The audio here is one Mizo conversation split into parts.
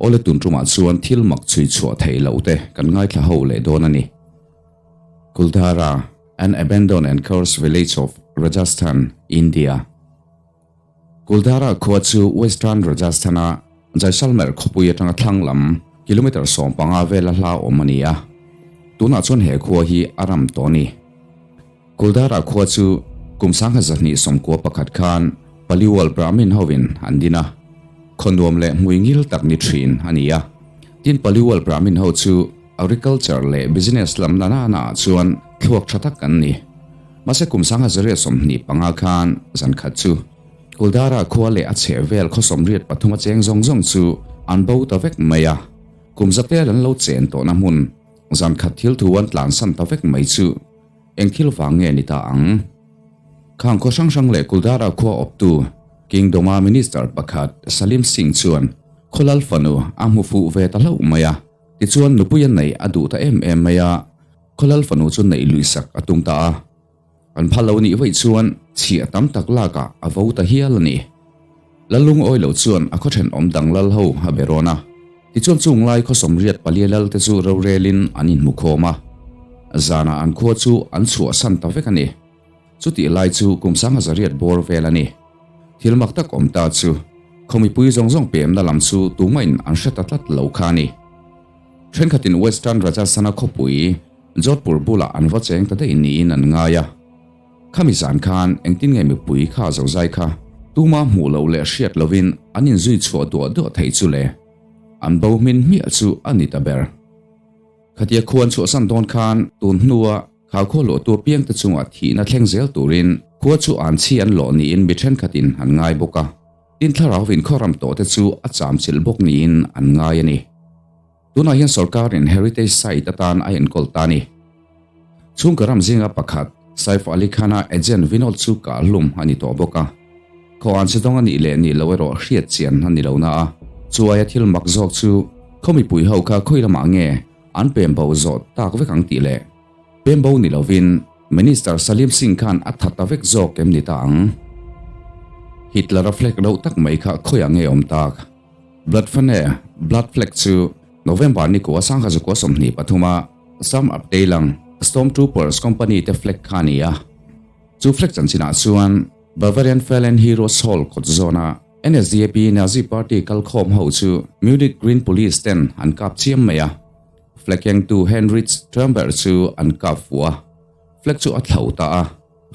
Awle tun tumah chuan thil mak chhui chhuah theih loh te kan ngaithla ho leh dawn a ni. Kuldhara, an abandoned and cursed village of Rajasthan, India. Kuldhara khua chu Western Rajasthan-a Jaisalmer khawpui atanga thlang lam kilometre 15 vela hla awm a ni a. Tunah chuan he khua hi a ram tawh a ni. Kuldhara khua chu kum 1991 khan Paliwal Brahmin hovin an din a, khaw nuam leh hmui ngil tak ni thin a ni a. Tin Paliwal Brahmin ho chu agriculture leh business lam na na naah chuan thluak tha tak an ni. Mahse kum 1925 khan zan khat chu Kuldhara khua leh a chheh vel khaw 83 a cheng zawng zawng chu an bo ta vek mai a. Kum zatel an lo chen tawhna hmun zan khat thil thu an tlansan ta vek mai chu Eng thil vang nge ni ta ang? Khang khaw hrang hrang leh Kuldhara khua awptu Kingdom-a Minister pakhat Salim Singh chuan Khawlal fanu a hmu fuh ve ta hlauh mai a. Tichuan nupui a neih a duh ta em em mai a, Khawlal fanu chu neih luihsak a tum ta a. An phal lo nih vaih chuan chhiah tam tak lakah a vo ta hial a ni. Lalungawi lo chuan a khaw thenawm dang lal ho a be rawn a. Tichuan chung lai khaw 84 lal te chu rorelin an inhmu khawm a. Zanah an khua chu an chhuahsan ta vek a ni. Chutih lai chu kum 18 bawr vel a ni. Thil mak tak awm ta chu khaw mipui zawng zawng pemna lam chu tumahin an hre ta tlat lo kha a ni. Thenkhatin Western Rajasthana khawpui Jodhpur bulah an va cheng ta daih niin an ngai a. Khami zan khan engtin nge mipui kha zozai kha tuma hmuh loh leh hriat lovin an inzui chhuah duah duah thei chu le? An bo hmin hmiah chu a ni ta ber. Khatia khuan chhuahsan dawn khan tun hnua khau khaw lawh tu apiangte chungah thihna thleng zel turin khua chu an chhi an lawh niin mi thenkhatin an ngai bawk a. Tin thlarau inkhawram tawh te chu a cham chilh bawk niin an ngai a ni. Tunah hian sorkarin heritage site atan a enkawl ta a ni. Chhungkaw ram zinga pakhat, Saif Ali Khan-a agent Vinod chu kah hlum a ni tawh bawk a. Khaw an chhe dawng a nih leh nih loh erawh hriat chian a ni lo na a. Chuaia thil mak zawk chu khaw mipui ho kha khawi lamah nge an pem bo zawh tak vek ang tih leh pem bo ni lovin Minister Salim Singh khan a tha ta vek zawk em ni ta ang? Hitler-a flag loh tak mai kha khawiah nge awm tak? Blood Fane, Blood Flag chu November ni kua 1923 a Sam Abteilang Stormtroopers Company te flag kha a ni a. Chu flag chanchinah chuan Bavarian Fallen Heroes Hall kawt zawna NSDAP Nazi Party kalkhawm ho chu Munich Green Police ten an kap chiam mai a. Flag kengtu Heinrich Trumber chu an kap fuh a, flag chu a thlo ta a.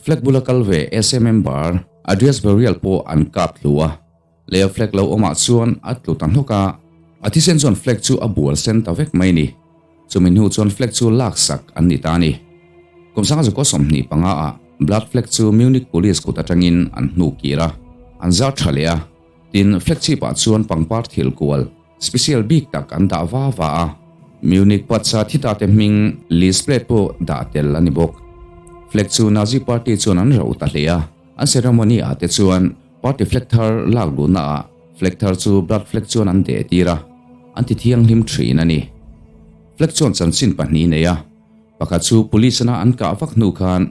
Flag bula kal ve SA member Andreas Burial pawh an kap hlu a. Lei a flag lo awmah chuan a tlu ta hnawk a, a thisen chuan flag chu a bual sen ta vek mai a ni. Chumi hnu chuan flag chu laksak an ni ta a ni. Kum 1925 ah Blood Flag chu Munich Police kut atangin an hnu kir a, an zar tha leh a. Tin, flag chhipah chuan pangpar thil kual, special bik tak an dah va va a. Munich Patsa thita te hming list plate pawh dah tel a ni bawk. Flag chu Nazi Party chuan an rauh ta hle a, an ceremony ah te chuan Party flag thar lak luhna ah flag thar chu blood flag chuan an deh tir a, an ti thianghlim thin a ni. Flag chuan chanchin pahnih nei a, pakhat chu police ana an kah vak hnu khan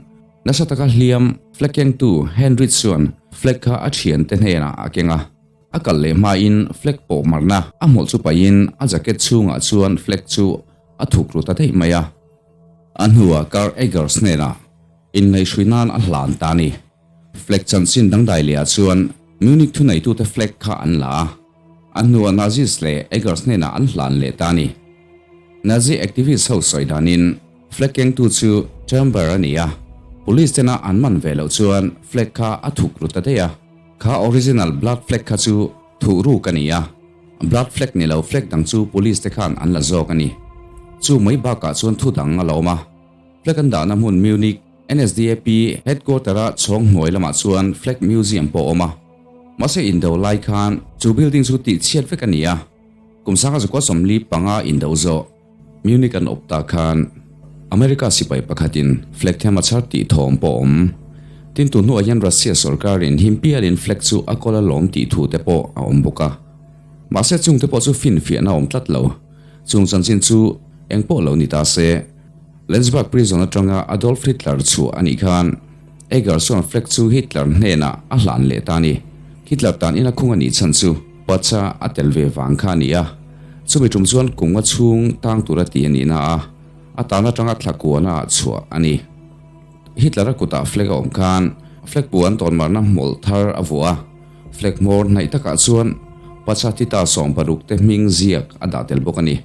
nasa taka hliam flag kengtu Henry chuan flag kha a thiante hnenah a keng a, a kal leh hmain flag pawh marna a hmawlh chu pahin a jacket chhungah chuan flag chu a thuk ru ta daih mai a. A hnuah Carl Eggers hnenah inngaihhrui nan a hlan ta a ni. Flag chanchin dangdai lehah chuan Munich thuneitute flag kha an la a, a hnuah Nazis leh Eggers hnenah an hlan leh ta a ni. Nazi activist ho sawi danin flag kengtu chu Chamber a ni a, police tena an man ve loh chuan flag kha a thuk ru ta daih a, kha original blood flag kha chu thuh ruk a ni a, blood flag ni lo flag dang chu police te khan an la zawk a ni. Chu mai bakah chuan thu dang a la awm a, flag an dahna hmun Munich NSDAP headquarter-a chhawng hnuai lamah chuan Flag Museum pawh a awm a. Mahse indo lai khan chu building chu tih chhiat vek a ni a. Kum 1945 indo zawh Munich an awp ta khan America sipai pakhatin flag them a chhar tih thawm pawh a awm. Tin tu hnuah hian Russia sorkarin him pialin flag chu a kawl a lawm tih thu te pawh a awm bawk a. Mahse chungte pawh chu finfiahna a awm tlat lo. Chung chanchin chu eng pawh lo ni ta se. Landsberg prison atanga Adolf Hitler chhuah a nih khan Eger chuan flag chu Hitler hnenah a hlan leh ta a ni. Hitler tan ina khung a nih chhan chu Pacha a tel ve vang kha a ni a. Chumi tum chuan kum nga chhung tang tura tih a nih na a, a tan atanga thla kuana ah chhuah a ni. Hitler-a kutah flag a awm khan flag puan tawnmarna hmawlh thar a vuah a, flag hmawr hnaih takah chuan Pacha Tita 16 te hming ziak a dah tel bawk a ni.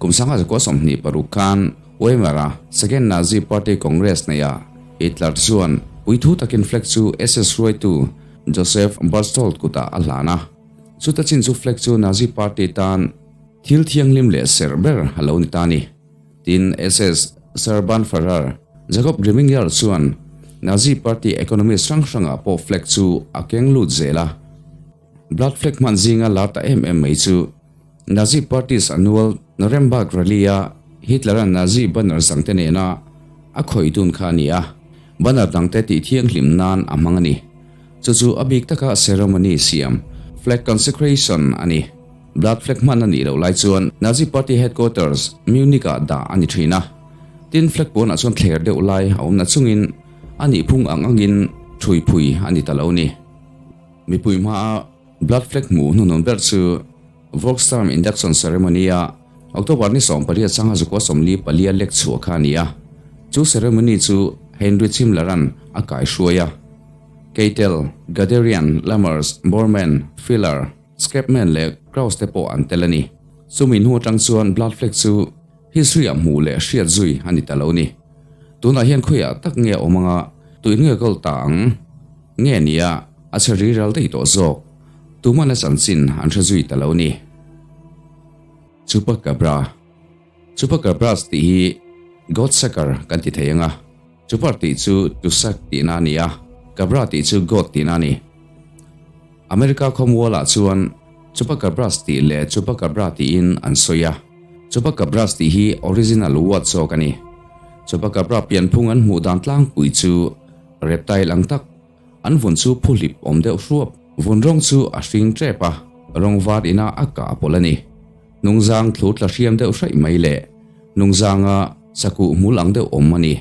Kum 1926 khan Weimar-a Second Nazi Party Congress neihah Hitler chuan puithu takin flag chu SS hruaitu Joseph Berchtold kutah a hlan a. Chuta chin chu flag chu Nazi Party tan thil thianghlim leh serh ber a lo ni ta a ni. Tin, SS Sturmbannführer Jakob Grimminger chuan Nazi Party economist hrang hrangah pawh flag chu a keng lut zel a. Blood flag hman zinga lar ta em em mai chu Nazi Party's annual Nuremberg Rally-a Hitler-a'n Nazi banner zangte nena a khawih dun kha a ni a, banner dangte tih thianghlim nan a hmang a ni. Chu chu a bik taka ceremony siam, flag consecration, a ni. Blood flag hman a nih loh lai chuan Nazi Party headquarters Munich-ah dah a ni thin a. Tin, flag pawnah chuan thler deuh lai a awm na chungin a nihphung ang angin ṭhuiphui a ni ta lo ni. Mipui hmaa blood flag hmuh hnuhnun ber chu Volkssturm induction ceremony-a October ni 18 sangha zukua 44 a lek chhuah kha a ni a. Chu ceremony chu Heinrich Himmler-a'n a kaihruai a. Keitel, Guderian, Lammers, Bormann, Filler, Schepman leh Kraus te pawh an tel a ni. Chumi hnu atang chuan blood flag chu history-ah hmuh leh hriat zui a ni ta lo ni. Tunah hian khawiah tak nge a awm anga tuin nge kawl ta ang? Nge nia, a chhe ri ral daih tawh zawk. Tumana chanchin an hre zui ta lo ni. Chupacabra Chupacabras tih hi Goat sucker kan ti thei ang a. Chupar tih chu to suck tihna a ni a, cabra tih chu goat tihna a ni. America khawmualah chuan Chupacabras tih leh Chupacabra tiin an sawi a. Chupacabras tih hi original word zawk a ni. Chupacabra pianphung an hmuh dan tlangpui chu reptile ang tak, an vun chu phuhlip awm deuh hruap. Vun rawng chu a hring tep a, rawng var ina a kah pawlh a ni. Hnungzang thlu tla hriam deuh hraih mai leh hnungzanga sakuh hmul ang deuh awm a ni.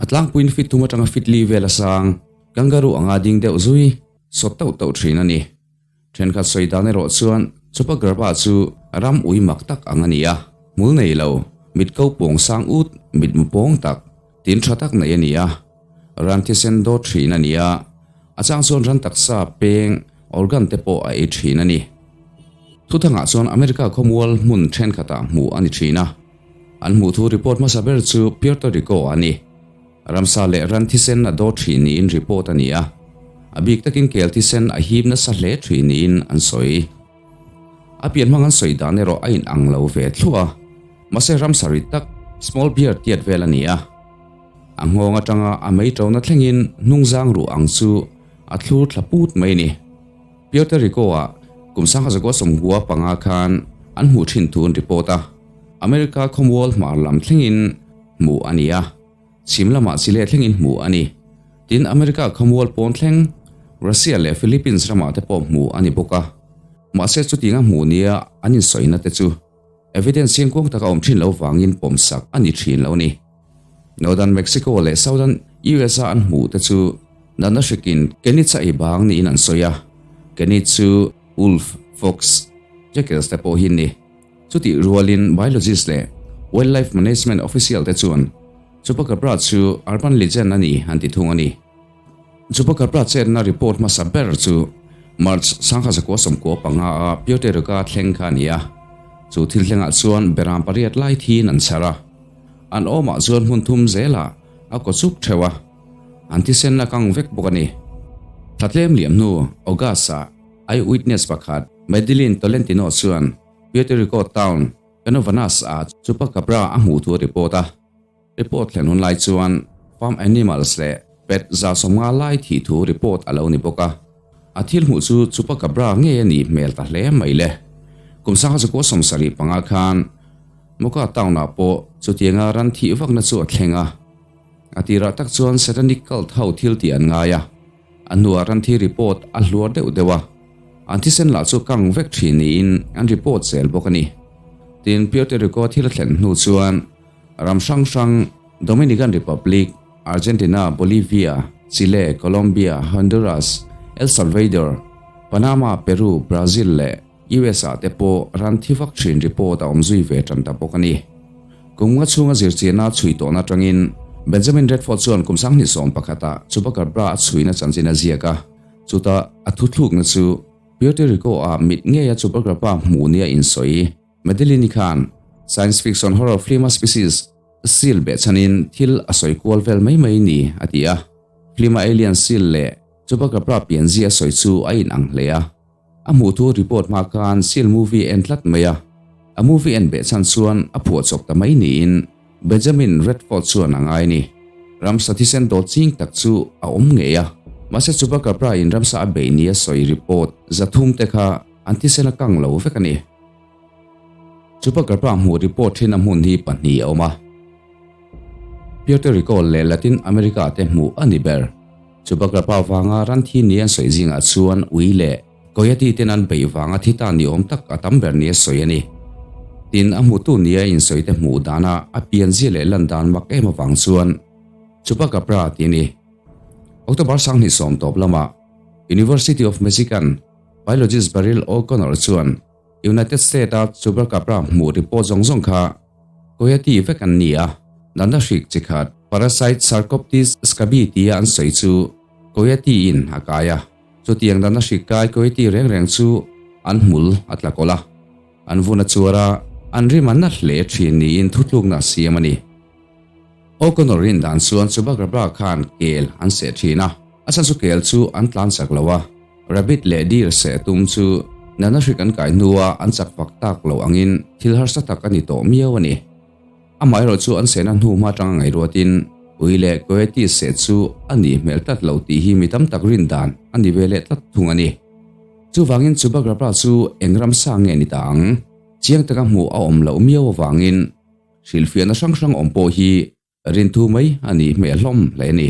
A tlangpuiin fit thum atanga fit li vel a sang, kangaroo anga ding deuh zui. Sawt tauh tauh thin a ni. Thenkhat sawi dan erawh chuan Chupacabra chu ram ui mak tak ang a ni a, hmul nei lo, mit ko pawng sang ut, mit mu pawng tak, tin tha tak nei a ni a, ran thisen dawt thin a ni a, a chang chuan ran taksa, peng, organ te pawh a ei thin a ni. Thuthangah chuan America khawmual hmun thenkhatah hmuh a ni thin a, an hmuh thu report hmasa ber chu Puerto Rico a ni. Ramsa leh ran thisen a daw thin niin report a ni a, a bik takin kel thisen a hip nasa hle thin niin an sawi. A pian hmang an sawi dan erawh a inang lo ve thluah a, mahse ramsa rit tak small bear tiat vel a ni a. A nghawng atanga a mei tona thlengin hnungzang ruh ang chu a thlur thla put mai a ni. Puerto Rico-ah kum 1995 khan an hmuh thin thu an report a, America khawmual hmar lam thlengin hmuh a ni a. Chhim lamah Chile thlengin hmuh a ni. Tin, America khawmual pawn thleng Russia leh Philippines ramah te pawh hmuh a ni bawk a. Mahse chutianga hmuh nia an insawina te chu evidence chiangkuang taka awm thin lo vangin pawmsak a ni thin lo ni. Northern Mexico leh Southern USA an hmuh te chu natna hrikin Kenitsa ei bang niin an sawi a. Kenit chu wolf, fox, jackals te pawh hi an ni. Chutih rualin biologist leh wildlife management official te chuan Chupacabra chu urban legend a ni an ti thung a ni. Chupacabra chetna report hmasa ber chu March 1995 a Puerto Rico thleng kha a ni a. Chu thil thlengah chuan beram pariat lai thiin an chhar a. An awmah chuan hmun thum zelah a kaw chuk theuh a, an thisen a kang vek bawk a ni. Thla tlem liam hnu August-ah eyewitness pakhat Madeline Tolentino chuan Puerto Rico town Canovanas ah Chupacabra a hmuh thu a report a. Report thlen hun lai chuan farm animals leh pet 150 lai thih thu report a lo ni bawk a. A thil hmuh chu Chupacabra ngei a nih hmel ta hle mai le. Kum 1975 khan Moca town ah pawh chutianga ran thih vakna chu a thleng a. A tirah tak chuan satanic cult ho thil tih an ngai a. A hnuah ran thi report a hluar deuh deuh a, an thisen lah chu kang vek thin niin an report zel bawk a ni. Tin, Puerto Rico thil a thlen hnu chuan ram hrang hrang Dominican Republic, Argentina, Bolivia, Chile, Colombia, Honduras, El Salvador, Panama, Peru, Brazil leh. US ah te pawh ran thi vak thin report a awm zui ve tan ta bawk a ni. Kum nga chhunga zirchianna chhui tawhna atangin Benjamin Redford chuan kum 2011 ah Chupacabra a chhuina chanchin a ziak a, chuta a thuthlukna chu Puerto Rico ah mit ngeia Chupacabra hmuh nia insawi Madeline-i khan science fiction horror film-a species seal behchhanin thil a sawi kual vel mai mai ni a ti a. Film-a alien seal leh Chupacabra pianzia a sawi chu a inang hle a. A hmuh thu report hma khan seal movie en tlat mai a, a movie en behchhan chuan a phuahchawp ta mai niin Benjamin Redford chuan a ngai a ni. Ramsa thisen dawt ching tak chu a awm ngei a, mahse Chupacabra in ramsa a beih nia sawi report 300 te kha an thisen a kang lo vek a ni. Chupacabra hmuh report thin a hmun hi pahnih a awm a. Puerto Rico leh Latin America te hmuh a ni ber. Chupacabra vanga ran thi ni an sawi zingah chuan ui leh coyote ten an beih vanga thi ta ni awm tak a tam ber nia sawi a ni. Tin, a hmutu nia insawi te hmuh dana a pianzia leh lan dan mak em avang chuan Chupacabra tih a ni. October 20 tawp lamah University of Michigan biologist Beryl O'Connor chuan United States-a Chupacabra hmuh report zawng zawng kha Coyote vek an ni a, natna hrik chi khat Parasite Sarcoptes scabiei tia an sawi chu Coyote in a kai a. Chutiang natna hrik kai Coyote reng reng chu an hmul a tla kawlh a, an vun a chuar a, an rim a na hle thin niin thutlukna a siam a ni. O'Connor rin dan chuan Chupacabra khan kel an seh thin a, a chhan chu kel chu an tlan chak lo a. Rabbit leh deer seh tum chu natna hrik an kai hnua an chak fak tak loh angin thil harsa tak a ni tawh miau a ni. Amaherawh chu an sehna hnu hma atanga ngaihruatin ui leh coyote seh chu a nih hmel tlat loh tih hi mi tam tak rin dan a ni ve leh tlat thung a ni. Chuvangin Chupacabra chu eng ramsa nge ni ta ang? Chiang taka hmuh a awm loh miau avangin hrilhfiahna hrang hrang awm pawh hi rinthu mai a nih hmel hlawm hle a ni.